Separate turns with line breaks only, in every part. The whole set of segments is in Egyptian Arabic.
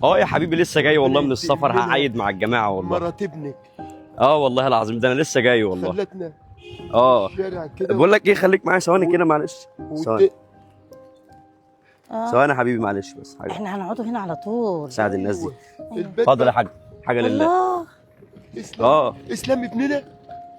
اه يا حبيبي لسه جاي والله من
ربنا
السفر،
ينتقم منها.
هعيد مع الجماعة والله.
مرات ابنك.
اه والله العظيم ده انا لسه جاي والله.
خلتنا
اه
الشارع كده.
بقول لك ايه، خليك معايا ثواني كده معلش. ثواني
اه
ثواني يا حبيبي معلش بس حاجة.
احنا هنقعدوا هنا على طول.
ساعد الناس دي.
البيت
اتفضل يا حاج، حاجة لله.
الله.
اسلام.
اه
اسلام ابننا.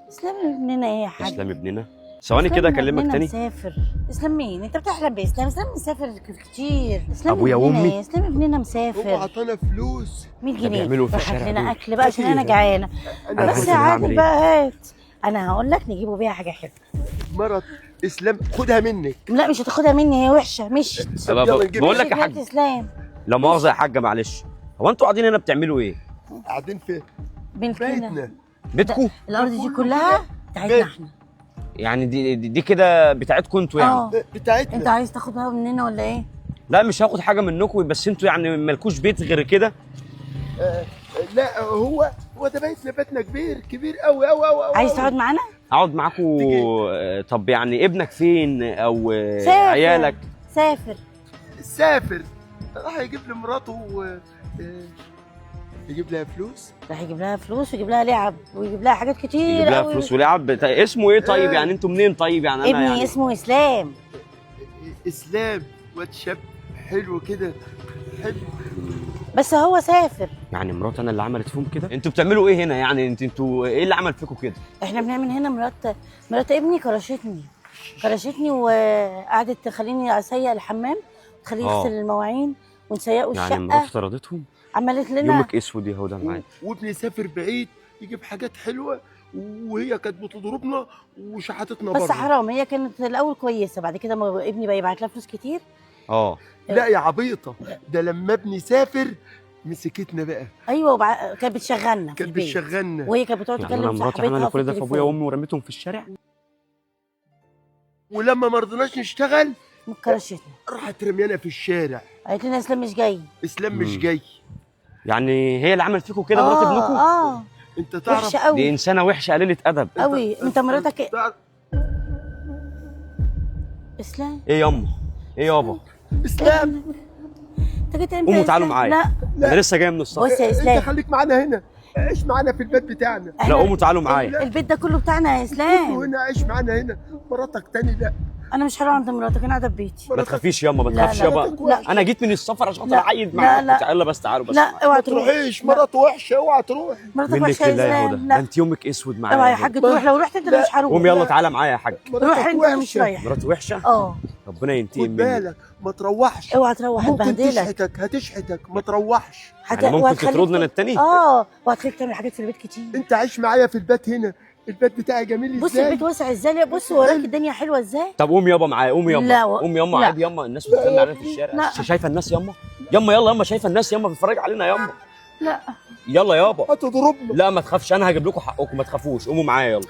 اسلام ابننا ايه يا حاج؟
اسلام ابننا. ثواني كده
إسلام
اكلمك
ابننا
تاني.
مسافر. اسلام مين؟ انت بتحلم باسلام؟ اسلام مسافر كتير. اسلام
أبويا
ابننا
وأمي.
إيه؟ اسلام ابننا
هو
مسافر.
عطانا فلوس
100
ده
جنيه
بيعملوا في
روح
الشارع
هات لنا
دول.
اكل بقى عشان انا جعانة.
انا
أنا
بس
عارف
يا
أنا هعمل
عادل
إيه.
بقى هات. انا هقول لك نجيبوا بيها حاجة حلوة.
مرات اسلام خدها منك.
لا مش هتاخدها مني، هي وحشة مشت.
طب
يلا نجيب.
بقول لك يا
مشيت
حاج،
مرات اسلام.
لا مؤاخذة يا حاجة معلش، هو انتوا قاعدين هنا بتعملوا ايه؟
قاعدين في
ملكنا.
بيتنا.
بيتكم؟
الارض دي كلها بتاعتنا احنا.
يعني دي كده بتاعتكم انتوا يعني؟
اه
بتاعتنا.
انت عايز تاخدها مننا ولا ايه؟
لا مش هاخد حاجة منكم، بس انتوا يعني مالكوش بيت غير كده؟
لا هو ده بيتنا، بيتنا كبير كبير قوي قوي قوي.
عايز تقعد معانا؟
اقعد معاكم.
تيجي.
طب يعني ابنك فين او
سافر.
عيالك؟
سافر.
سافر راح يجيب لمراته يجيب لها فلوس.
راح يجيب لها فلوس ويجيب لها لعب ويجيب لها حاجات كتير
يجيب لها
قوي.
فلوس ولعب. اسمه ايه طيب؟ يعني انتوا منين طيب؟ يعني انا
ابني
يعني
اسمه اسلام.
اسلام واد شاب حلو كده، حلو.
بس هو سافر.
يعني مرات انا اللي عملت فيهم كده؟ انتوا بتعملوا ايه هنا يعني؟ انتوا ايه اللي عمل فيكم كده؟
احنا بنعمل هنا مرات ابني كرشتني وقعدت تخليني اسيق الحمام وتخليه يغسل المواعين ونسيقه
يعني
الشقة.
مرات طردتهم؟
عملت لنا
يومك اسود يا هدى معايا.
وابني سافر بعيد يجيب حاجات حلوة، وهي كانت بتضربنا وشحتتنا
بس
بره.
حرام، هي كانت الاول كويسة، بعد كده ما ابني بقى يبعت لها فلوس كتير.
اه
لا يا عبيطه، ده لما ابني سافر مسكتنا بقى.
ايوه كانت بتشغلنا في
كانت
البيت.
بتشغلنا.
وهي كانت بتقعد
يعني انا
تكلم
مراتي
صاحبتها
عملت
في
كل ده في ابويا
التليفون.
وامي ورميتهم في الشارع؟
ولما ما رضيناش نشتغل
كرشتنا.
راحت رميانا في الشارع.
قالت لنا اسلام مش جاي.
اسلام مش جاي.
يعني هي اللي عملت فيكم كده مرات ابنكم؟
اه
انت تعرف
وحشة قوي.
دي انسانه وحشة قليله ادب
قوي. انت مراتك
تعرف
اسلام.
ايه ياما؟ ايه يابا؟
اسلام.
انت جيت امتى
قوموا
يا
تعالوا
إسلام؟
معايا.
لا
انا لسه جاي من السفر.
بص يا اسلام،
انت خليك معانا هنا، عيش معانا في البيت بتاعنا.
لا قوموا تعالوا معايا.
البيت ده كله بتاعنا يا اسلام.
هنا عيش معانا هنا، مراتك تاني لا.
انا مش هروح عند مراتك، انا قاعدة في بيتي.
ما تخافيش ياما، ما
لا،
تخافش
لا.
يابا.
لا.
انا جيت من السفر عشان خاطر
لا.
اعيد
لا،
معاكم.
لا.
يلا بس تعالوا بس.
لا اوعى
ما
تروح.
تروحيش، مراته وحشة، اوعى تروح.
مراتك
منك
وحشة يا
لله يا هدى،
اسلام.
ده
لا
انت يومك اسود معايا.
اوعى يا
هدى.
حاج تروح، لو رحت انت مش هروح.
قوم يلا تعالى معايا يا حاج.
روح
مراتك
انت، انا مش
وحشة.
رايح.
مراتي وحشة؟
اه
ربنا ينتقم
خد
منك.
بالك ما تروحش،
اوعى تروح،
ممكن
هتبهدلك.
تشحتك، هتشحتك، ما تروحش.
يعني ممكن
وهتخليك
تطردنا انا التاني؟
اه وهتخليك تعمل حاجات في البيت كتير.
انت عايش معايا في البيت هنا، البيت بتاعي جميل
بص
ازاي.
البيت واسع ازاي، بص وراك الدنيا حلوة ازاي.
طب قوم يابا معايا، قوم يابا.
لا
قوم ياما،
لا.
عيب ياما، الناس بتتكلم علينا في الشارع.
لا.
شايفه الناس ياما؟ ياما يلا ياما، شايفه الناس ياما بتتفرج علينا ياما.
لا
يلا يابا.
هتضربنا.
لا ما تخافش، انا هجيب لكم حقكم، ما تخافوش، قوموا معايا يلا.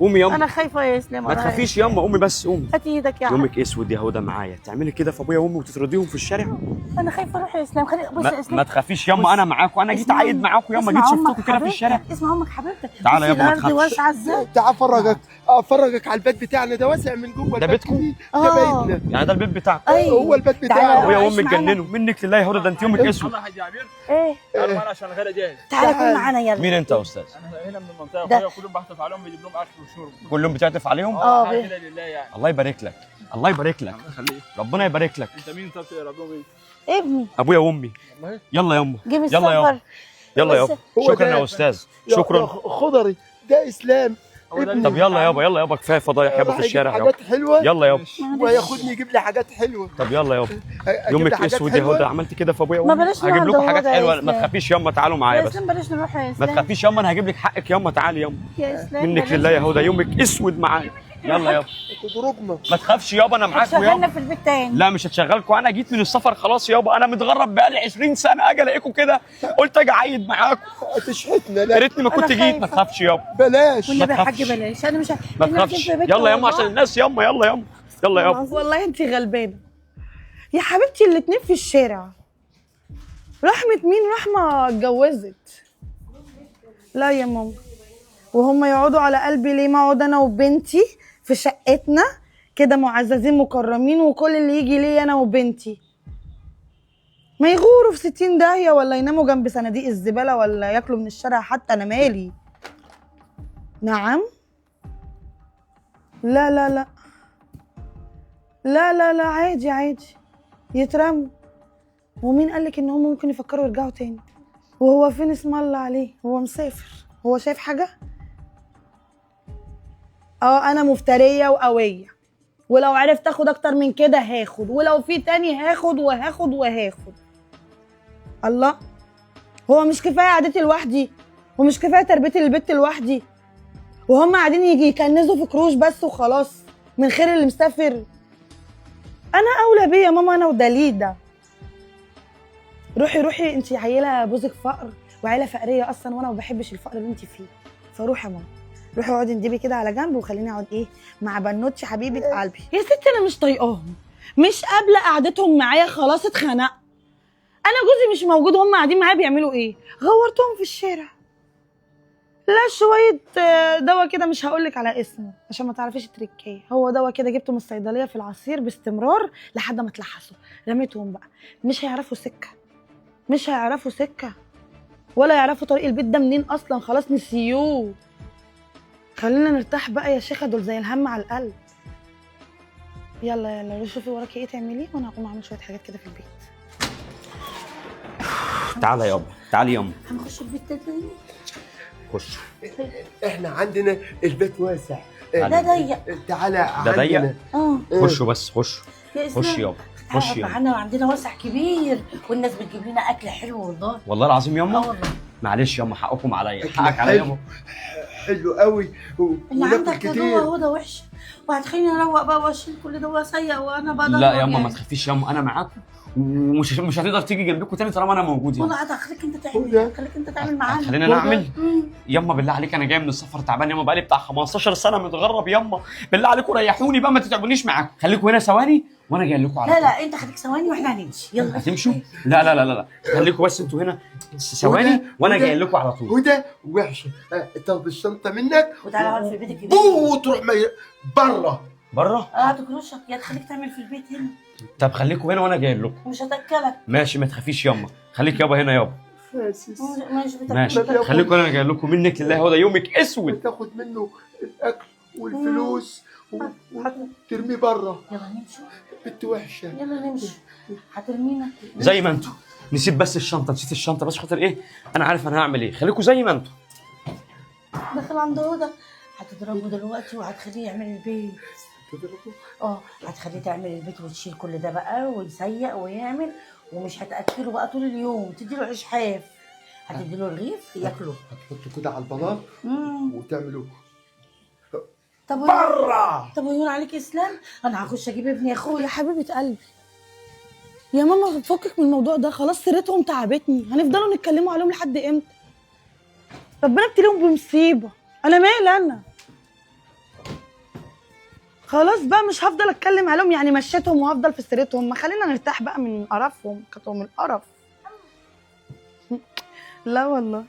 قومي ياما.
انا خايفة يا اسلام.
ما تخافيش ياما، قومي بس قومي.
هات ايدك يا عم.
يومك اسود يا هدى معايا، تعملي كده في ابويا وامي وتطرديهم في الشارع؟
انا خايفة اروح يا اسلام. خلي بص يا
ما,
اسلام،
ما تخافيش ياما، انا معاكم، انا جيت اعيد معاكم ياما، جيت
اسمع أمك
شفتكم كده في الشارع.
حبيبتك، اسمع امك حبيبتك.
تعالى
بصي
يابا، ما
الارض
تخافش.
واسعة ازاي.
تعال افرجك، افرجك على البيت بتاعنا، ده واسع من جوه.
ده
البيت
بيتكم؟
كبير. ده
آه.
بيتنا.
يعني ده البيت بتاعكم؟
ايوه.
هو البيت
تعالى.
بتاعنا.
ابويا
عيش
وامي
معانا.
اتجننوا منك لله يا هدى، ده انت يومك اسود.
يلا يا حاج عبير،
ايه
تعالوا معانا عشان الغدا جاهز.
تعالى كل معانا يلا.
مين انت يا استاذ؟
انا هنا من المنطقة،
ده.
اخويا كلهم بحتف عليهم، بيجيب لهم اكل وشرب.
كل يوم بتعطف عليهم؟
آه،
حاجة كده لله يعني.
الله يبارك لك، الله يبارك لك،
الله يخليك.
ربنا يبارك لك.
انت مين طب تقرب لهم ايه؟
ابني
ابويا وامي.
والله
يلا ياما،
جه من
يلا يابا.
السفر.
يلا
بس
يابا.
هو
شكرا
ده.
يا استاذ،
يا
شكرا.
خضري ده اسلام.
هو ده
طب يلا يابا، يلا يابا، كفاية فضايح يابا
راح
في
يجيب
الشارع يابا.
حاجات حلوة.
يلا يابا.
وياخدني يجيب لي حاجات حلوة.
طب يلا يابا.
أجيب لي
يومك
حاجات
اسود يا
حلوة.
هدى، عملت كده في ابويا
ما
وامي.
بلاش
هجيب
نروح
لكم
عند
حاجات
هدى يا
حلوة، ما
إسلام.
تخافيش ياما، تعالوا معايا
يا
بس.
اسلام بلاش نروح يا
ما
اسلام.
تخافيش ياما، انا هجيب لك حقك ياما، تعالي ياما.
يا اسلام
منك
بلاش.
لله يا هدى، يومك اسود معايا. يلا يابا.
تضربنا.
ما تخافش يابا، انا معاكم
شغلنا
يابا.
في البيت تاني.
لا مش هتشغلكم، انا جيت من السفر خلاص يابا، انا متغرب بقالي 20 سنة، اجي الاقيكم كده قلت اجي اعيد معاكم.
هتشحتنا.
يا
لا
ريتني ما كنت
أنا
جيت. ما
خايفة.
تخافش يابا،
بلاش.
والنبي يا
ما
حاج
تخافش.
بلاش، انا مش
ما
إحنا قاعدين
تخافش.
في بيت
يلا ياما
والله.
عشان الناس ياما، يلا ياما، يلا يابا.
والله انت غلبانه يا حبيبتي، الاتنين في الشارع. رحمة مين؟ رحمة اتجوزت. لا يا ماما، وهم يقعدوا على قلبي ليه؟ ما اقعد انا وبنتي في شقتنا كده معززين مكرمين، وكل اللي يجي ليه انا وبنتي. ما يغوروا في 60 داهية، ولا يناموا جنب صناديق الزبالة، ولا ياكلوا من الشارع حتى، انا مالي. نعم؟ لا لا لا لا لا لا، عادي عادي يترموا. ومين قالك ان هم ممكن يفكروا يرجعوا تاني؟ وهو فين اسم الله عليه؟ هو مسافر، هو شايف حاجة؟ اه انا مفترية وقوية، ولو عرفت اخد اكتر من كده هاخد، ولو في تاني هاخد وهاخد وهاخد. الله، هو مش كفاية قعدتي لوحدي، ومش كفاية تربيتي للبت لوحدي، وهم قاعدين يجي يكنزوا في كروش بس وخلاص من خير اللي مسافر. انا اولى بيه يا ماما، انا ودليده. روحي روحي، انت عيله بوزك فقر وعيلة فقريه اصلا، وانا ما بحبش الفقر اللي انت فيه، فروحي يا ماما، روحي اقعدي اندبي كده على جنب، وخليني اقعد ايه مع بنوتي حبيبه قلبي. يا ستي انا مش طايقاهم، مش قابله قعدتهم معايا، خلاص اتخنقت. انا جوزي مش موجود، هم قاعدين معايا بيعملوا ايه؟ غورتهم في الشارع. لا شوية دواء كده مش هقولك على اسمه عشان ما تعرفيش التركية، هو دواء كده جبته من الصيدلية في العصير باستمرار لحد ما اتلحسوا، رميتهم بقى. مش هيعرفوا سكة، مش هيعرفوا سكة، ولا يعرفوا طريق البيت ده منين اصلا، خلاص نسيوه. خلينا نرتاح بقى يا شيخه، دول زي الهم على القلب. يلا يلا روحي شوفي وراكي ايه تعمليه، وانا هقوم اعمل شوية حاجات كده في البيت.
تعالى يابا، تعالي ياما.
هنخش البيت ده تاني؟
خش.
احنا عندنا البيت واسع.
ده ضيق.
تعالى
ده ضيق؟
عندنا.
اه
خشوا بس، خشوا.
يا اسلام،
خش يابا، خش يابا.
معانا وعندنا واسع كبير، والناس بتجيب لنا اكل حلو والله.
والله العظيم ياما.
اه والله.
معلش ياما، حقكم عليا،
أكل
حقك عليا
حلو.
ياما.
حلو قوي
اللي
وناكل
عندك ده جوه
كتير.
هو ده وحش، وهتخليني اروق بقى واشيل كل ده واسيق وانا بقى.
لا ياما ما تخافيش ياما، انا معاكم ومش مش هتقدر تيجي جنبكم تاني طالما انا موجود ياما.
والله هتخليك انت تعمل، هتخليك انت تعمل معانا.
خلينا نعمل ياما بالله عليك، انا جاي من السفر تعبان ياما، بقالي بتاع 15 سنة متغرب ياما، بالله عليكم ريحوني بقى، ما تتعبونيش معاكم، خليكم هنا ثواني وانا جاي لكم على
لا
طول.
لا انت خليك ثواني واحنا هنمشي. يلا
هتمشوا؟ لا لا لا لا لا، خليكم بس انتوا هنا ثواني وانا جاي لكم على طول.
هدى وحشة، تاخد الشنطة منك
وتعالى اقعد في البيت الكبير.
وتروح بره
بره؟
اه تكروشك يا تخليك تعمل في البيت هنا.
طب خليكم هنا وانا جاي لكم.
مش هتاكلك.
ماشي ما تخافيش ياما، خليك يابا هنا يابا.
خاسس.
ماشي خليكم هنا، انا جاي لكم. منك لله، هو ده يومك اسود.
تاخد منه الاكل والفلوس وترميه بره.
يلا نمشي.
بنت وحشة.
يلا نمشي، هترمينا
زي ما انتوا. نسيت بس الشنطة، نسيت الشنطة بس خاطر ايه؟ انا عارف انا هعمل ايه، خليكم زي ما انتوا.
داخل عند هدى، هتضربه دلوقتي وهتخليه يعمل البيت.
تضربه؟
اه هتخليه تعمل البيت وتشيل كل ده بقى ويسيق ويعمل، ومش هتاكله بقى طول اليوم، تديله عيش حاف، هتديله رغيف ياكله.
هتحطه كده على البلاط وتعمله
طب
بره.
طب ويقول عليك اسلام، انا هخش اجيب ابني يا اخويا.
يا حبيبه قلبي يا ماما، فكك من الموضوع ده خلاص، سيرتهم تعبتني، هنفضلوا نتكلموا عليهم لحد امتى؟ ربنا ابتليهم بمصيبة، انا مالي انا؟ خلاص بقى مش هفضل اتكلم عليهم، يعني مشيتهم وهفضل في سيرتهم، ما خلينا نرتاح بقى من قرفهم، كتهم القرف. لا والله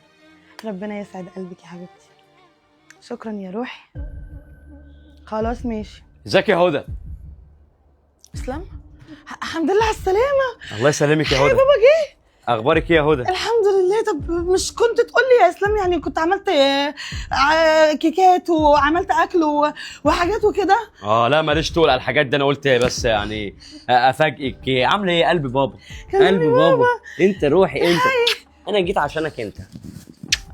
ربنا يسعد قلبك يا حبيبتي، شكرا يا روحي. خلاص ماشي.
ازيك يا هدى؟
اسلام، الحمد لله على السلامة.
الله يسلمك يا هدى.
يا بابا جه.
اخبارك ايه يا هدى؟
الحمد لله. طب مش كنت تقول لي يا اسلام، يعني كنت عملت كيكات وعملت اكل وحاجات وكده.
اه لا ماليش تقول على الحاجات دي، انا قلت بس يعني افاجئك. عامله ايه؟ قلب بابا، قلب بابا، انت روحي انت، انا جيت عشانك انت.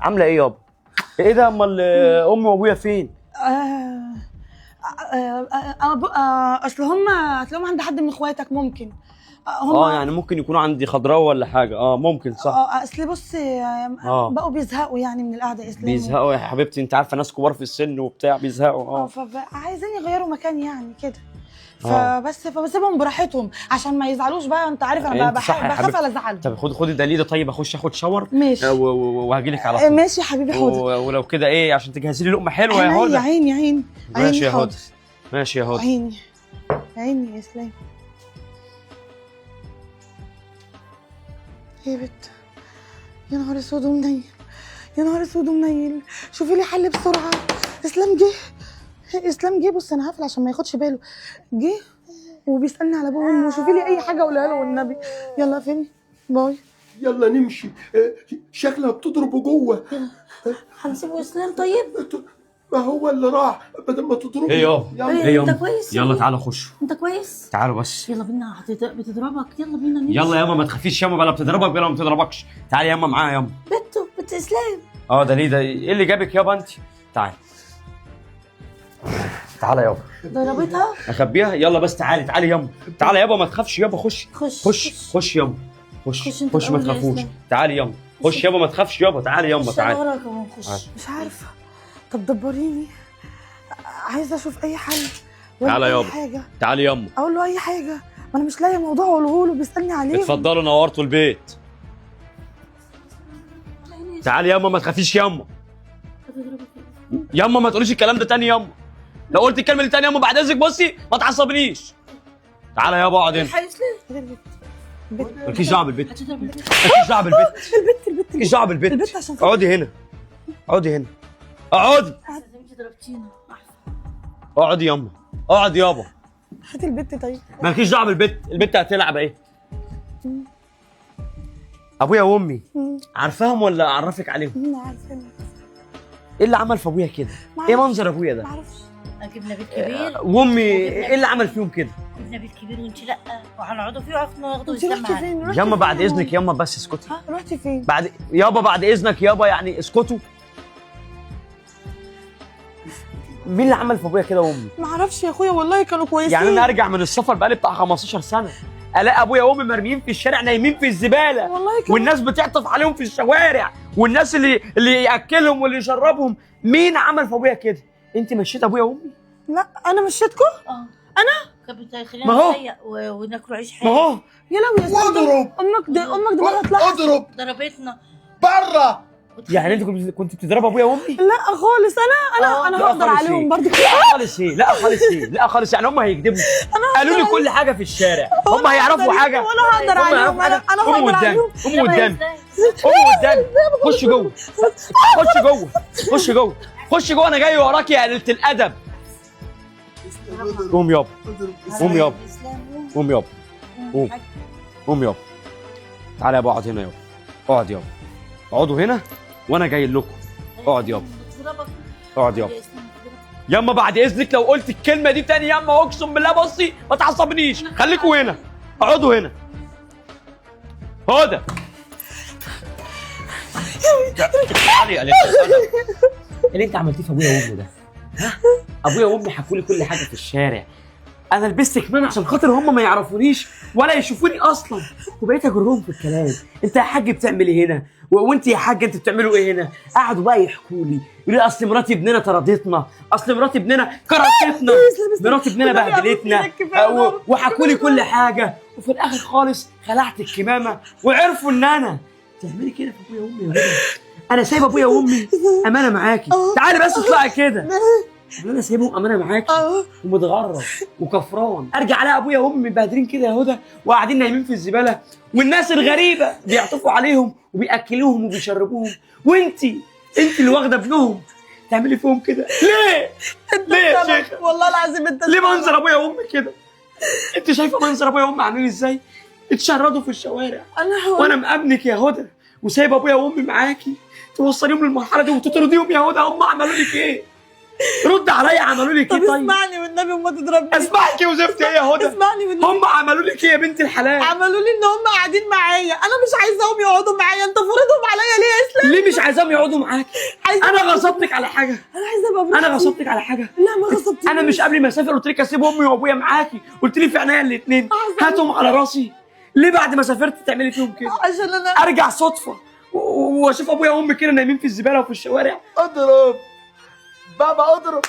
عامله ايه يابا؟ ايه ده؟ امال امي وابويا فين؟
اصل هم هتلاقيهم عند حد من اخواتك ممكن. هم
يعني ممكن يكونوا عندي خضراء ولا حاجة. ممكن صح.
اصل بص بقوا بيزهقوا يعني من القعدة يا اسلام.
بيزهقوا يا حبيبتي، انت عارفه ناس كبار في السن وبتاع بيزهقوا.
فعايزين يغيروا مكان يعني كده. فبس فبسيبهم براحتهم عشان ما يزعلوش بقى، انت عارف انا بخاف على زعلهم.
طب خدي دليده. طيب اخش اخد شاور
ماشي
وهجي لك على طول.
ماشي يا حبيبي حاضر.
ولو كده ايه عشان تجهزي لي لقمة حلوة يا هدى.
يا عيني يا عيني.
ماشي يا هدى، ماشي يا هدى.
عيني عيني يا اسلام. يا بت يا نهار اسود ومنيل، يا نهار اسود ومنيل، شوفي لي حل بسرعة. اسلام جه، اسلام جه. بص انا هقفل عشان ما ياخدش باله. جه وبيسالني على ابوه وامه، شوفي لي اي حاجة اقولها له والنبي. يلا فين؟ bye.
يلا نمشي، شكلها بتضربه جوه.
هنسيبه اسلام طيب؟
ما هو اللي راح بدل ما تضربه.
ايه يابا؟
يلا.
ايه
انت
يابا؟
كويس؟
يلا تعالوا خشوا.
انت كويس؟
تعالوا بس.
يلا بينا، بتضربك، يلا بينا نمشي.
يلا ياما ما تخافيش ياما، بلا بتضربك بلا ما بتضربكش. تعالي ياما معايا ياما.
بنته، بنت اسلام.
اه ده ليه ده؟ ايه اللي جابك يابا انت؟ تعالي تعالى يابا.
ضربتها؟
اخبيها؟ يلا بس تعالي تعالي ياما، تعالى يابا ما تخافش يابا، خش
خش
خش خش ياما، خش
خش انت
خش ما
الأول يا
تخافوش.
إسلام.
تعالي ياما، خش يابا ما تخافش يابا، تعالي ياما
خش
تعالي.
انا وراك اهو، خش.
مش عارفه، طب دبريني، عايزه اشوف اي حل ولا
تعالى
اي
يابا.
حاجة،
تعالي ياما.
اقول له اي حاجة، ما انا مش لاقيه موضوع اقوله له، بيسالني عليه.
اتفضلوا نورتوا البيت. تعالي ياما ما تخافيش ياما. ياما ما تقوليش الكلام ده تاني ياما، لو قلت الكلمة دي تاني ياما بعد اذنك بصي ما تعصبنيش. تعالى يابا اقعد هنا.
البت البت
مالكيش دعوه بالبت،
هتضرب البنت.
مالكيش دعوه بالبت،
البت البت
مالكيش دعوه بالبت.
البت عشان خاطر.
اقعدي هنا، اقعدي هنا، اقعدي
انت ضربتينا.
اقعدي ياما، اقعد يابا.
هات البت طيب.
مالكيش دعوه بالبت، البت هتلعب ايه. ابويا وامي عارفاهم ولا اعرفك عليهم؟
انا عارفه.
ايه اللي عمل في ابويا كده؟ ايه منظر ابويا ده؟
معرفش.
جبنا بيت كبير.
وامي ايه اللي عمل فيهم كده؟
جبنا بيت كبير وانت لا، وهنقعدوا فيه وعرفنا ناخده
انت رحتي
واسلام معانا.
فين؟ رحتي
ياما
فين
بعد
يا
اذنك
ماما؟
ياما بس اسكتي.
ها رحتي فين؟
بعد يابا بعد اذنك يابا يعني اسكتوا. مين اللي عمل في ابويا كده وامي؟
معرفش يا اخويا والله كانوا كويسين.
يعني انا ارجع من السفر بقالي بتاع 15 سنة الاقي ابويا وامي مرميين في الشارع نايمين في الزبالة،
والله كانوا
والناس بتعطف عليهم في الشوارع، والناس اللي ياكلهم واللي يشربهم. مين عمل في ابويا كده؟ انت مشيت ابويا وامي؟
لا انا مشيتكم؟
اه انا كانت بتخلينا
ما هو.
نسيق وناكلوا عيش حاف.
ما هو
يا لهوي يا سلام.
واضرب.
امك دي امك دماغها اتلحست.
اضرب
ضربتنا
بره.
يعني انت كنت بتضرب ابويا وامي؟
لا خالص، انا انا
لا
هقدر
خالص
عليهم
إيه؟
برضه.
لا خالص ايه؟ لا خالص ايه؟ لا خالص، يعني هم هيكذبوا؟ قالوا لي كل حاجة في الشارع، هم هيعرفوا حاجة؟
وانا هقدر
هم
عليهم،
هيعرفوا
انا
حاجة؟
انا
قوموا
هقدر
قدامي،
عليهم.
قوموا قدامي، قوموا قدامي، خش جوه، خش جوه، خش جوه، خش جوه، انا جاي وراك يا قليله الادب. قوم يابا، قوم يابا، قوم يابا، قوم، قوم يابا، تعالى يابا اقعد هنا يابا، اقعد يابا، اقعدوا هنا وانا جاي لكم. اقعد يابا، اقعد يابا. ياما بعد اذنك لو قلت الكلمة دي تاني ياما اقسم بالله بصي ما تعصبنيش. خليكوا هنا، اقعدوا هنا. هدى تعالي يا قليلة الأدب. اللي انت عملتيه في ابويا وامي ده، ها؟ ابويا وامي حكوا لي كل حاجة في الشارع. انا لبست كمام عشان خاطر هم ما يعرفونيش ولا يشوفوني اصلا، وبقيت اجرهم في الكلام. انت يا حاج بتعمل ايه هنا؟ وانت يا حاج انت بتعملوا ايه هنا؟ قعدوا بقى يحكوا لي، يقولوا لي اصل مرات ابننا طردتنا، اصل مرات ابننا كرهتنا، مرات ابننا بهدلتنا، وحكوا لي كل حاجة. وفي الاخر خالص خلعت الكمامة وعرفوا ان انا تعملي كده في ابويا وامي يا هدى. انا سايب ابويا وامي امانه معاكي، تعالي بس اطلعي كده. انا سايبهم امانه معاكي ومتغرب وكفران، ارجع الاقي ابويا وامي مبهدلين كده يا هدى وقاعدين نايمين في الزبالة، والناس الغريبة بيعطفوا عليهم وبياكلوهم وبيشربوهم، وانتي انت اللي واخده ابنهم تعملي فيهم كده ليه؟ ليه يا شيخه؟
والله العظيم انت
ليه منظر ابويا وامي كده؟ انت شايفه منظر ابويا وامي عاملين ازاي؟ اتشردوا في الشوارع
انا
وانا مأمنك يا هدى وسايبه ابويا وامي معاكي توصليهم للمرحلة دي وتطرديهم يا هدى. هم عملوا لك ايه؟ رد عليا، عملوا لك
طب
ايه؟ طيب
اسمعني والنبي وما تضربنيش.
اسمعك يا وزفت ايه يا هدى؟
اسمعني والنبي.
هم عملوا لك ايه يا بنت الحلال؟
عملوا لي ان هم قاعدين معايا، انا مش عايزاهم يقعدوا معايا، انت فارضهم عليا ليه يا اسلام؟
ليه مش عايزاهم يقعدوا معاكي؟ انا غصبتك على حاجة؟
انا عايزه ابقى براحتي.
انا غصبتك على حاجة؟
لا ما غصبتنيش.
انا مش قبل ما اسافر قلت لك اسيب امي وابويا معاكي، قلت لي في عينيا الاثنين هاتهم على راسي. ليه بعد ما سافرت تعملي فيهم كده؟
عشان انا
ارجع صدفة واشوف ابويا وامي كده نايمين في الزبالة وفي الشوارع.
اضرب بابا، اضرب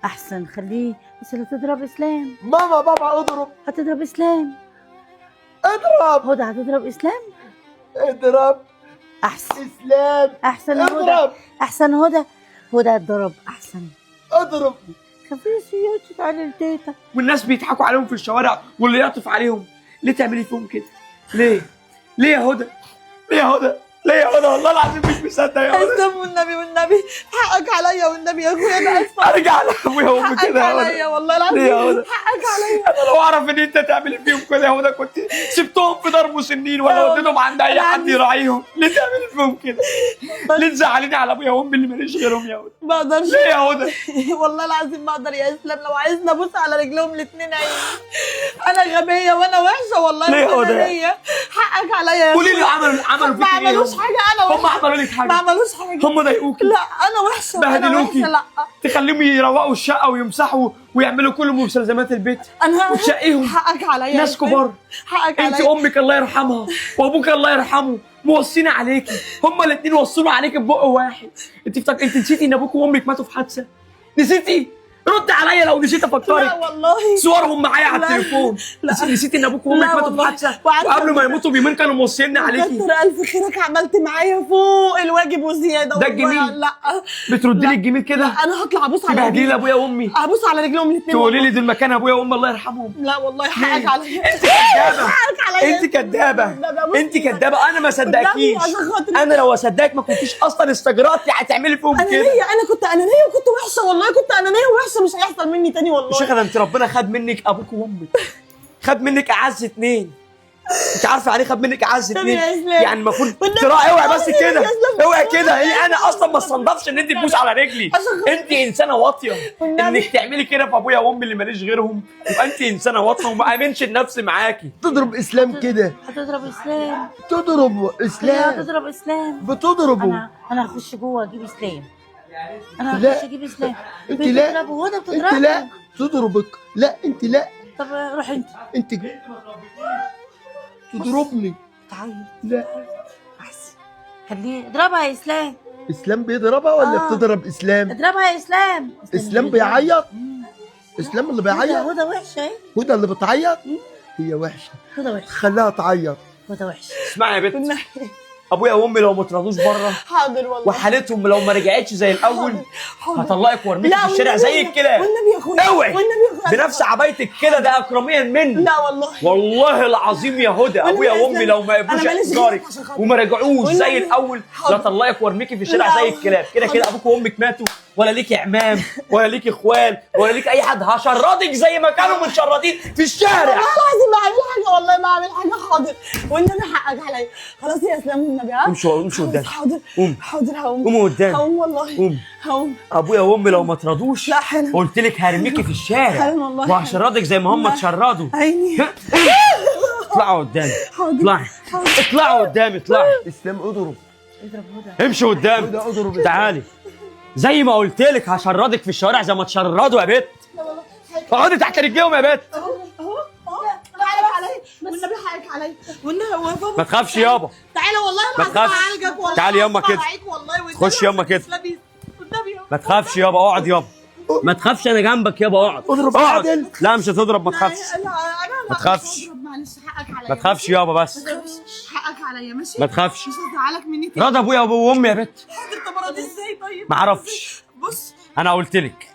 احسن، خليه بس لا تضرب اسلام.
ماما، بابا اضرب.
هتضرب اسلام؟
اضرب
هدى هتضرب اسلام؟
اضرب
احسن
اسلام،
احسن هدى،
اضرب
احسن هدى، هدى اتضرب احسن.
اضرب
خفيف يا تعالي لتيتا.
والناس بيضحكوا عليهم في الشوارع واللي يعطف عليهم. ليه تعملي فيهم كده؟ ليه؟ ليه يا هدى؟ ليه يا هدى؟
ليه يا هدى؟ والله العظيم مش مصدق يا هدى.
اسلام والنبي، والنبي حقك عليا، والنبي يا اخويا انا اسفه.
ارجع لابويا وامي
حقك
كده يا هدى.
عليا والله العظيم.
ليه يا هدى؟
حقك عليا.
انا لو اعرف ان انت تعملي فيهم كده يا هدى كنت سبتهم في دار مسنين ولا وديتهم عند اي حد يراعيهم. ليه تعملي فيهم كده؟ ليه تزعليني على ابويا وامي اللي ماليش غيرهم يا هدى؟
ما اقدرش.
ليه يا هدى؟
والله العظيم ما اقدر يا اسلام، لو عايزني ابوس على رجلهم الاثنين عيني. انا غبية وانا وحشة والله.
ليه يا هدى؟
أنانية. حقك عليا يا
قولي لي
أخويا.
عملوا
ما
فيك ايه؟
عملوش حاجة، انا
هم
وحشة.
عملوا لك
ما
حاجة؟
عملوش حاجة.
هم ضايقوكي؟
لا انا وحشة، انا
بهدلوكي؟
وحشة. لا
تخليهم يروقوا الشقة ويمسحوا ويعملوا كل مستلزمات البيت
انا
وتشقيهم.
حقك عليا يا
ناس
إسلام.
كبار.
حقك
انت
عليا.
امك الله يرحمها وابوك الله يرحمه موصينا عليكي، هما الاثنين وصونا عليكي ببق واحد. انت انت نسيتي ان ابوك وامك ماتوا في حادثه؟ نسيتي؟ رد عليا لو نسيت
لا
افكرك.
والله
صورهم معايا على
لا.
التليفون.
لا.
نسيتي ان ابوك وامك
لا
ماتوا في
والله.
حادثه
وعارفة
وقبل ما يموتوا بيومين كانوا موصينا عليكي؟
كتر الف خيرك، عملت معايا فوق الواجب وزيادة.
ده
والله.
الجميل.
لا
بتردي لي الجميل كده؟
انا هطلع ابوس على
تبهدلي لي ابويا وامي،
ابوس على رجلهم الاثنين.
تقولي لي دول مكان ابويا وامي الله يرحمهم.
لا والله حقك
ليه؟
عليا.
انت كدابه،
حقك عليا.
انت كدابه، انت كدابه. انا ما صدقكيش.
عشان خاطري.
انا لو اصدقك ما كنتيش اصلا استجرأتي هتعملي فيهم كده.
انانية، انا كنت انانية وكنت وحشة والله، كنت انانية وحشة، مش هيحصل مني تاني والله.
يا شيخه ده انت ربنا خد منك ابوك وامك، خد منك اعز اتنين. انت عارفه يعني ايه خد منك اعز
طب
اتنين؟
يا اسلام.
يعني المفروض
والنبي
تراعي. اوعي بس
يا
كده،
اسلام.
اوعي كده. هي انا اصلا ما استنضفش ان انت تبوس على رجلي. انت انسانه واطية
والنبي.
انك تعملي كده في ابويا وامي اللي ماليش غيرهم. يبقى انت انسانه واطية وما امنش النفس معاكي.
تضرب اسلام كده؟
هتضرب اسلام.
تضرب اسلام.
هتضرب اسلام.
بتضربه.
انا هخش جوه اجيب اسلام. انا
لا.
هخش اجيب اسلام.
انت لا.
بتضربه، هدى بتضربه.
انت لا تضربك. لا انت لا.
طب روح انت.
انت تضربني.
تعيط.
لا
احسن خليه اضربها يا اسلام.
اسلام بيضربها ولا بتضرب اسلام؟
اضربها يا اسلام.
اسلام بيعيط. اسلام اللي بيعيط.
هدى وحشة اهي.
هدى اللي بتعيط. هي وحشة.
هدى وحشة.
خلاها تعيط.
هدى وحشة.
اسمعي يا بنت، ابويا وامي لو ما اترضوش بره،
حاضر والله،
وحالتهم لو ما رجعتش زي الاول، هطلقك وارميك في الشارع زي الكلاب.
والنبي يا اخويا،
اوعي
والنبي يا اخويا،
بنفس عبايتك كده، ده اكرميا مني.
لا والله،
والله العظيم يا هدى ابويا وامي لو ما يبقوش جارك وما رجعوش زي الاول، لا طلقك وارميكي في الشارع زي الكلاب. كده كده ابوك وامك ماتوا، ولا ليكي عمام ولا ليكي اخوال ولا ليكي اي حد. هشردك زي ما كانوا متشردين في الشارع.
والله العظيم ما اعمل حاجة، والله ما اعمل حاجة. حاضر والنبي حقك عليا. خلاص يا اسلام والنبي.
امشي امشي قدامي.
حاضر
قوم
حاضر، هقوم.
قومي قدامي.
هقوم والله.
قوم.
هقوم.
ابويا وامي لو ما ترضوش،
لا حالا
قلت لك هرميكي في الشارع
حالا والله،
وهشردك زي ما هم اتشردوا.
عيني.
اطلعوا قدامي.
حاضر.
اطلعي اطلعوا قدامي. اطلعي.
اسلام اضرب.
اضرب هدى.
امشي قدامي.
اضرب.
تعالي زي ما قلت لك هشردك في الشوارع زي ما اتشردوا يا بت. اقعدي تحت رجليهم يا بت.
اهو اهو اهو، حقك عليا والنبي، حقك عليا والنبي.
ما تخافش يابا،
تعالى والله
ما
العظيم
تخافش.
هعالجك والله.
تعالي ياما كده. خش ياما كده. ما تخافش يابا، اقعد يابا. ما تخافش انا جنبك يابا، اقعد.
اضرب
اقعد.
عادل.
لا مش هتضرب، ما تخافش.
ما
تخافش.
معلش حقك عليا.
ما تخافش يابا بس.
حقك عليا ماشي.
ما تخافش.
مش هزعلك مني تاني.
راضي ابويا وامي يا بت.
حاضر. طب اراضي ازاي طيب؟
ما اعرفش.
بص
انا قلت لك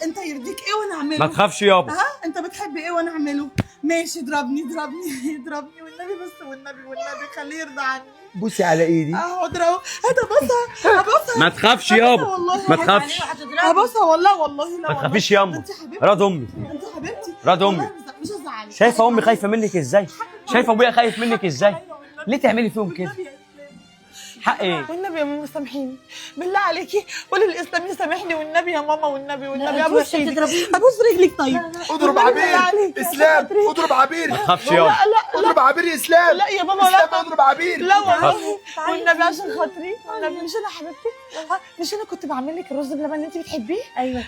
انت يرضيك ايه وانا اعمله.
ما تخافش يابا.
ها انت بتحب ايه وانا اعمله. ماشي اضربني اضربني اضربني والنبي، بس والنبي والنبي خليه يرضى عني.
بوسي على ايدي.
اقعد اهو. هبوسها هبوسها.
ما تخافش يابا، ما تخافش.
هبوسها والله والله. لا
ما تخافيش ياما.
انت حبيبتي.
راضي امي.
انت حبيبتي.
راضي امي.
مش هزعلك.
شايفه امي خايفة منك ازاي؟ شايفه ابويا خايف منك ازاي؟ ليه تعملي فيهم كده؟ حق ايه؟
والنبي يا ماما سامحيني بالله عليكي، قولي الاسلام يسامحني والنبي يا ماما، والنبي والنبي. ابوس ايدك، ابوس رجلك. طيب
اضرب عبير. اسلام اضرب عبير.
ما تخافش يابا.
لا لا
اضرب عبير اسلام.
لا يا بابا، لا
اسلام اضرب عبير.
لا والله والنبي عشان خاطري والنبي. مش انا حبيبتي؟ مش انا كنت بعمل لك الرز بلبن اللي انت بتحبيه؟
ايوه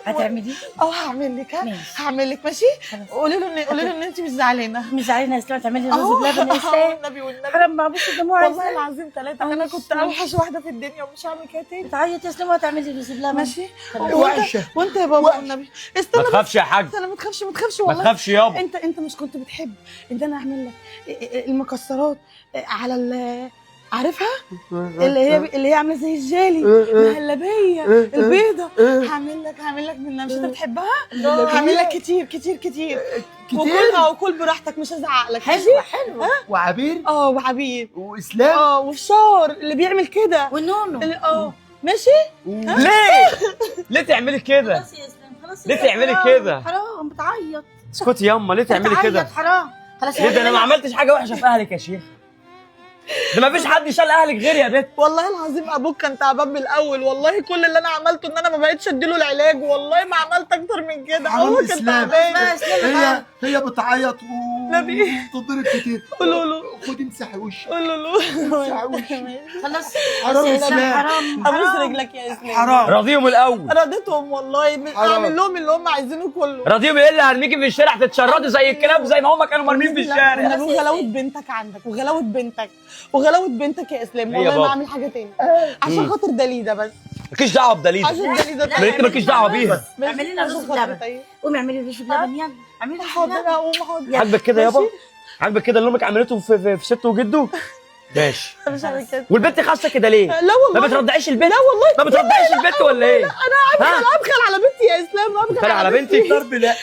هتعمليه؟
اه هعمل لك. هعمل لك ماشي. قولي له ان قولي له ان انت مش زعلانة.
مش زعلانة يا اسلام. تعملي رز بلبن يا اسلام.
والنبي والنبي.
حرام ما ابوس الدموع
والله العظيم ثلاثة. أنا كنت أوحش واحدة في الدنيا ومش هعمل كده تاني.
بتعيط يا اسلام وهتعملي رز بلبن.
ماشي.
وحشة.
وأنت يا بابا والنبي استنى.
ما تخافش يا حاج.
استنى ما تخافش ما تخافش والله.
ما تخافش يابا.
أنت مش كنت بتحب إن أنا أعمل لك المكسرات على عارفها؟ اللي هي عامله زي الجالي، مهلبية البيضة. هعمل لك منها، مش انت بتحبها؟ هعمل لك كتير كتير كتير وكل وكل براحتك، مش هزعق لك.
حلوة حلوة.
وعبير
وعبير
واسلام
وفشار اللي بيعمل كده،
والنونو.
ماشي.
ليه؟ ليه تعملي كده؟
خلاص يا اسلام، خلاص.
ليه تعملي كده؟
حرام، بتعيط.
اسكتي ياما، ليه تعملي كده؟
حرام. خلاص.
ليه؟ ده انا ما عملتش حاجة وحشة في اهلك يا شيخ، ده ما فيش حد شال اهلك غيري يا بت.
والله العظيم ابوك كان تعبان من الاول، والله كل اللي انا عملته ان انا ما بقتش اديله العلاج، والله ما عملت اكتر من كده. هو كان تعبان.
هي بتعيط وبتضرب كتير.
قولوا له
خدي امسحي وشك.
قولوا له
امسحي وشك.
خلاص.
حرام يا اسلام،
حرام.
ابوس رجلك يا اسلام.
حرام.
راضيهم الاول.
رضيتهم والله، اعمل لهم اللي هم عايزينه كله.
راضيهم. ايه اللي هرميكي في الشارع تتشردي زي الكلاب زي ما هم كانوا مرمين في الشارع.
وغلاوه بنتك عندك، وغلاوه بنتك، وغلاوه بنتك يا اسلام. والله ما اعمل حاجة تاني عشان خاطر دليده بس.
مالكيش دعوه بدليده،
عشان دليده.
انت مالكيش دعوه بيها.
اعملي لنا رز بلبن. قومي اعملي رز بلبن، يلا اعملي.
حاضر اقوم. حاضر.
عاجبك كده يابا؟ عاجبك كده اللي امك عملته في ست وجده؟ ماشي.
مش عامل كده.
والبنت خاصة كده ليه؟
لا والله.
ما بترضعيش البنت؟
لا والله.
ما بترضعيش البنت ولا ايه؟
لا انا ابخل على بنتي يا اسلام، ابخل
على بنتي.
ضرب. لا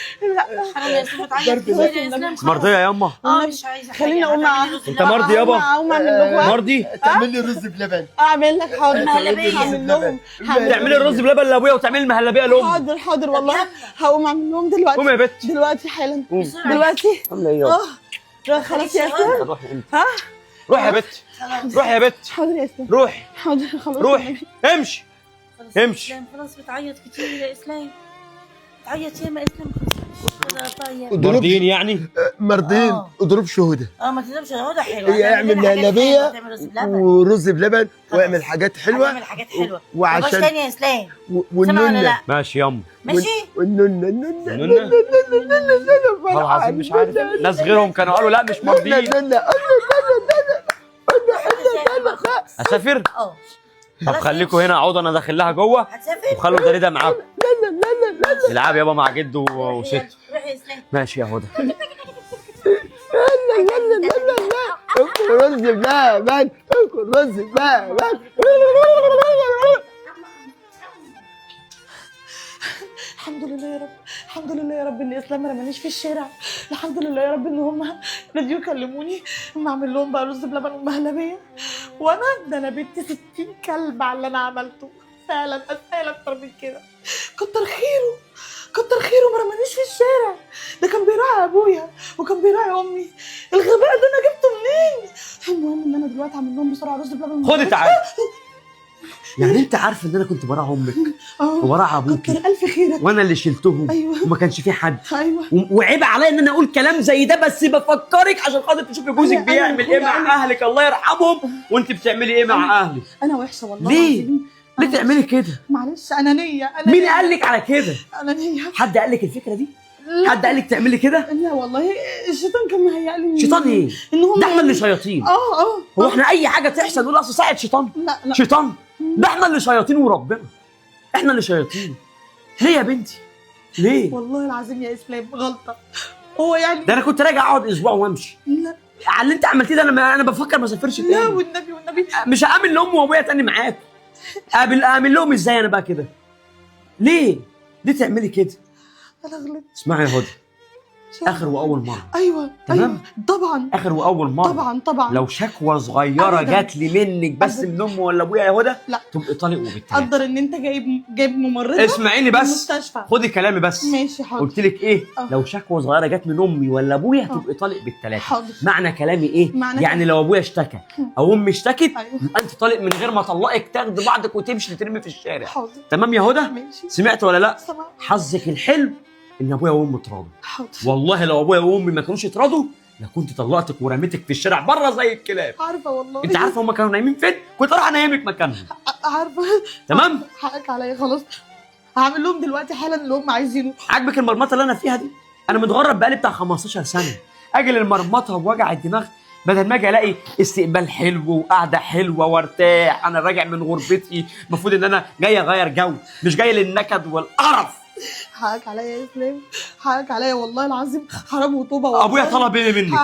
حرام يا اسلام، بتعيط كتير يا اسلام.
مرضية ياما؟
مش عايزه.
خليني اقوم.
انت مرضي يابا؟
اقوم اعمل لكم.
مرضي؟
تعمل لي رز بلبن.
اعمل لك. حاضر.
مهلبية.
لهم.
تعملي الرز بلبن لابويا وتعملي المهلبيه لامي.
حاضر حاضر والله هقوم اعمل لهم دلوقتي.
قومي يا بت
دلوقتي حالا. دلوقتي.
عامله ايه يابا؟
خلاص يا اسلام.
روحي امتى؟
ها؟
روح يا بت، روح يا بت.
حاضر يا اسلام.
روح.
حاضر خلاص.
روح. امشي امشي.
خلاص بتعيط كتير يا اسلام، بتعيط ياما يا اسلام. خلاص. طيب
مرضيين يعني؟
مرضيين. اضرب شهوده.
ما تضربش شهوده. حلوة.
هي اعمل مهلبية ورز بلبن واعمل حاجات حلوة.
اعمل حاجات حلوة
وعشان
تاني يا اسلام.
والنونه.
ماشي ياما.
ماشي.
والنونه النونه النونه
والله العظيم مش عارف، ناس غيرهم كانوا قالوا لا مش مرضيين. اسافر؟ طب خليكم هنا، اقعدوا انا داخل لها جوه. وخلوا دليده معاكم.
لا لا لا لا.
العب يابا مع جده وست.
روح يا اسلام.
ماشي يا هدى.
لا لا لا لا لا. اكل رز بلبن، اكل رز بلبن.
الحمد لله يا رب، الحمد لله يا رب ان اسلام ما رمانيش في الشارع. الحمد لله يا رب ان هم رضيوا يكلموني. اما اعمل لهم بقى رز بلبن ومهلبيه، وانا ده انا بنت 60 كلب على اللي انا عملته. فعلا استاهل اكتر من كده. كتر خيره، كتر خيره ما رمانيش في الشارع. ده كان بيراعي ابويا وكان بيراعي امي. الغباء ده انا جبته منين؟ المهم ان انا دلوقتي اعمل لهم بسرعة رز بلبن.
خدي تعالي.
يعني انت عارفه ان انا كنت براعي امك وبراعي ابوكي؟
كتر الف خيرك.
وانا اللي شلتهم.
ايوه.
وما كانش في حد.
ايوه.
وعيب عليا ان انا اقول كلام زي ده، بس بفكرك عشان خاطر تشوفي جوزك بيعمل ايه مع اهلك الله يرحمهم، وانت بتعملي ايه مع اهلك.
انا وحشة والله.
ليه؟ ليه تعملي كده؟
معلش انانية. انا
مين قال لك على كده؟
انانية.
حد قال لك الفكرة دي؟ حد قال لك تعملي كده؟
لا والله الشيطان كان مهيأ لي.
شيطان ايه؟
ان هم
ده احنا اللي شياطين. هو احنا اي حاجة تحصل نقول اصل ساعة شيطان؟
لا لا.
شيطان؟ ده احنا اللي شياطين وربنا، احنا اللي شياطين. ليه يا بنتي؟ ليه؟
والله العظيم يا اسلام غلطه. هو يعني
ده انا كنت راجع اقعد اسبوع وامشي.
لا
على اللي انت عملتيه ده انا بفكر ما اسافرش تاني.
لا والنبي والنبي
مش هامن لامي وابويا تاني معاك. امن لهم ازاي انا بقى كده؟ ليه؟ ليه تعملي كده؟
انا غلطت.
اسمعي يا هدى، اخر واول مرة.
ايوه
تمام؟
أيوة. طبعا
اخر واول مرة.
طبعا طبعا.
لو شكوى صغيرة جات لي منك بس من امي ولا ابويا يا هدى،
لا
تبقي طالق وبالتالي.
قدر ان انت جايب ممرضة.
اسمعيني بس،
المستشفى.
خدي كلامي بس.
ماشي حاضر.
قلت لك ايه؟ لو شكوى صغيرة جت من امي ولا ابويا تبقي طالق بالثلاثة.
حاضر.
معنى كلامي ايه؟
معنى
يعني لو ابويا اشتكى او امي اشتكت،
أيوة.
يبقى انت طالق من غير ما اطلقك، تاخدي بعضك وتمشي ترمي في الشارع.
حاضر.
تمام يا هدى؟
ماشي.
سمعت ولا لا؟
سمعت.
حظك الحلو ان ابويا وامي اتراضوا.
حاضر.
والله لو ابويا وامي ما كانوش اتراضوا لكنت طلقتك ورميتك في الشارع بره زي الكلاب.
عارفه والله.
انت عارفه هم كانوا نايمين فين؟ كنت اروح انيمك مكانهم.
عارفه.
تمام؟
حقك عليا. خلاص هعمل لهم دلوقتي حالا اللي هم عايزينه.
عاجبك المرمطه اللي انا فيها دي؟ انا متغرب بقالي بتاع 15 سنة، اجي للمرمطه ووجع الدماغ بدل ما اجي الاقي استقبال حلو وقعده حلوة وارتاح. انا راجع من غربتي، المفروض ان انا جاي اغير جو، مش جاي للنكد والقرف.
حقك عليا يا اسلام، حقك عليا والله العظيم، حرام وطوبه والله.
ابويا طلب ايه منك؟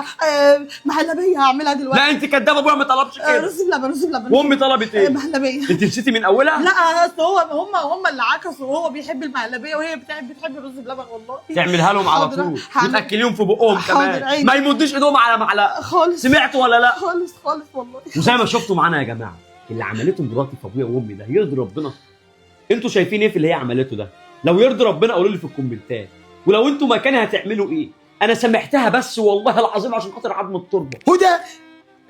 مهلبية هعملها دلوقتي.
لا انت كدابه، ابويا ما طلبش كده.
رز بلبن، رز بلبن.
وامي طلبت ايه؟
مهلبية.
انت نسيتي من اولها؟
لا اصل هو هم اللي عكسوا، وهو بيحب المهلبيه وهي بتحب الرز بلبن والله.
تعملها لهم على
حاضر،
طول
هعمل.
وتاكليهم في بقهم
حاضر،
كمان،
عيني.
ما يمدوش ايدهم على معلقه.
خالص.
سمعتوا ولا لا؟
خالص خالص والله.
وزي ما شفتوا معانا يا جماعة اللي عملته مراتي في ابويا وامي ده يرضي ربنا؟ انتوا شايفين ايه في اللي هي عملته ده؟ لو يرضي ربنا قولوا لي في الكومنتات، ولو انتوا مكاني هتعملوا ايه؟ انا سامحتها بس والله العظيم عشان خاطر عظم التربة.
هدى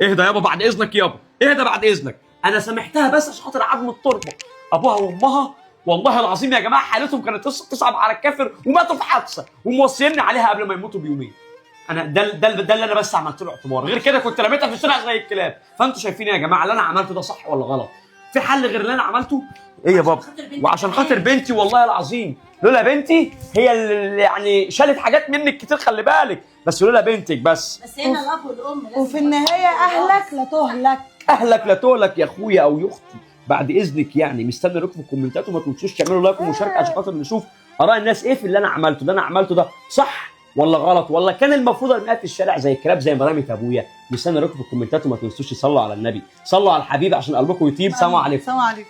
اهدى يابا بعد اذنك يابا، اهدى بعد اذنك. انا سامحتها بس عشان خاطر عظم التربة. ابوها وامها والله العظيم يا جماعة حالتهم كانت تصعب على الكافر، وماتوا في حادثه وموصيني عليها قبل ما يموتوا بيومين. انا ده اللي انا بس عملت له اعتبار، غير كده كنت رميتها في الشارع زي الكلاب. فانتوا شايفين يا جماعة اللي انا عملته ده صح ولا غلط؟ في حل غير اللي انا عملته؟ ايه يا بابا؟ وعشان خاطر بنتي والله العظيم، لولا بنتي هي اللي يعني شالت حاجات منك كتير، خلي بالك، بس لولا بنتك بس.
بس هنا الاب والام لازم
وفي النهاية اهلك لا تهلك.
اهلك لا تهلك يا اخويا او يا اختي بعد اذنك يعني. مستني رايكم في الكومنتات، وما تنسوش تعملوا like ومشاركة عشان خاطر نشوف اراء الناس ايه في اللي انا عملته ده. انا عملته ده صح ولا غلط؟ ولا كان المفروض ارميها في الشارع زي الكلاب زي ما رمت ابويا؟ مستني رايكم في الكومنتات، وما تنسوش تصلوا على النبي، صلوا على الحبيب عشان قلبكم يطيب. سلام عليكم.
سلام عليكم.